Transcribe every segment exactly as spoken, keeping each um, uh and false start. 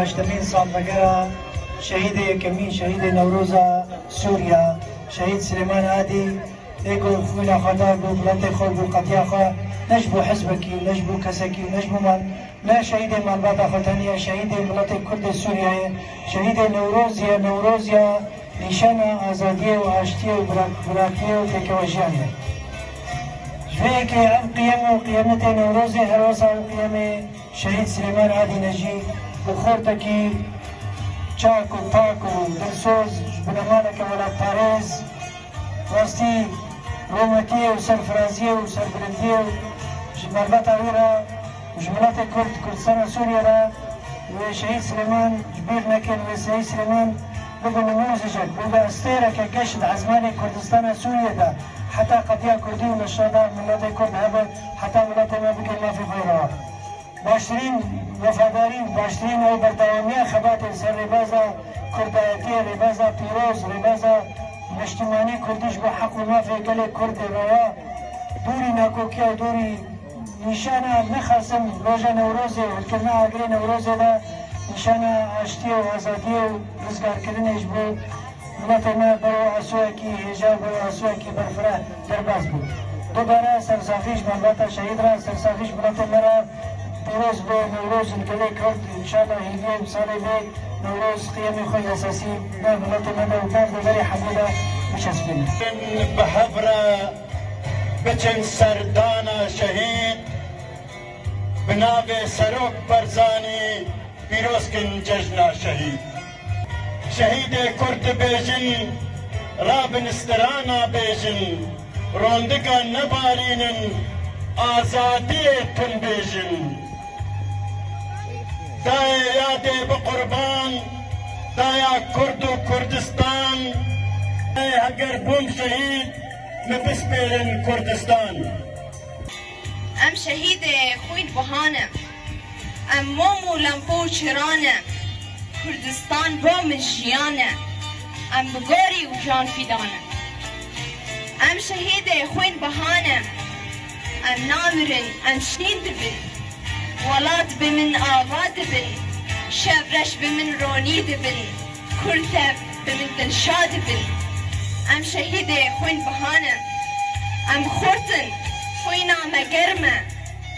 Heştemîn salvegera şehîdê yekemîn, şehîdê Newroza Sûriya, şehîd Silêman Adî, ê ku xwîna xwe da bo miletê xwe, bo qediya xwe, ne ji bo hizbekî, ne ji bo kesekî, ne ji bo mal, ne şehîdê malbata xwe teniye, şehîdê miletê Kurd ê Sûriyeyê, şehîdê Newroz ye, Newroz ya nîşana azadiyê û aştiyê û birak-, biratiyê û pêkevejiyê ye. Ji vê yekê ev qiyem û qiyametê Newrozê her wisa ew qiyemê Şehîd Silêman Adî ne jî bi xortekî çak û pak û dilsoz ji binemaleke welatparêz, rastî rûmetiyê û serfiraziyê û serbilindiyê û ji malbata wî re û ji miletê Kurd, Kurdistana Sûriyê re wê Şehîd Silêman ji bîr nekin, wê Şehîd Silêman bibe nimûzicek, bibe estêreke geş di ezmanê Kurdistana Sûriyê de, heta qediya Kurdî û li şada miletê Kurd hebe, heta miletê me bike mafê xwe yê rewa. Baştirîn wefadarî, baştirîn ew berdewamiya xebatê li ser rêbaza kurdayetiyê, rêbaza pîroz, rêbaza niştimanî kurdî ji bo heq û mafê gelê Kurd ê rewa, dûrî nakokiya û dûrî nîşana nexasim roja Newrozê, hilkirina agirê Newrozê de nîşana aştiyê û azadiyê û rizgarkirinê ji bo Miletê me bero asoyekî hêja, bero asoyekî berfireh derbas bû. Dubare sersaxî ji malbata şehîd re, sersaxî ji miletê me re. Pîroz be Newroz li gelê Kurd. Înşallah hêviyê em salê bê Newroz qiyemê xwe yasasî ne miletê me de û nav deverê hemû de biçespîne. Bi hev re biçin serdana şehîd, bi navê Serok Barzanî pîroz kin cejna şehîd. Şehîdê Kurd dibêjin, rabin strana bêjin, rondiga nebarînin, azadiyê tim bêjin. Dayê yadê bi qurban, daya Kurd û Kurdistan. Ey heger bûm şehîd, min bispêrin Kurdistan. Em şehîdê xwîn biha ne. Em mom û lempo û çira ne. Kurdistan bo min jiyan e. Em bi gorî û can fîdan in. Em şehîdê xwîn biha ne. Em namirin, em şîn dibin. Welat bi min ava dibin. Şevreş bi min ronî dibin. Kurtev bi min dilşa dibin. Em şehîdê xwîn biha ne. Em xurt in, xwîna me germ e.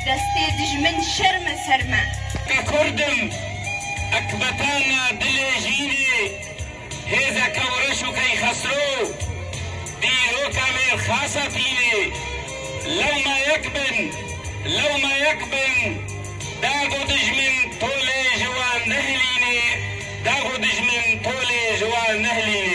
Destê dijmin şerm e ser me. Ke Kurd im, ekbetana dilê jînê, hêzeke reş û Keyxesro, dîroka mêrxasa tînê. Lewma yek bin, lewma yek bin, dav û dijmin tolê ji wan nehilînê, dav û dijmin tolê ji wan nehilînê.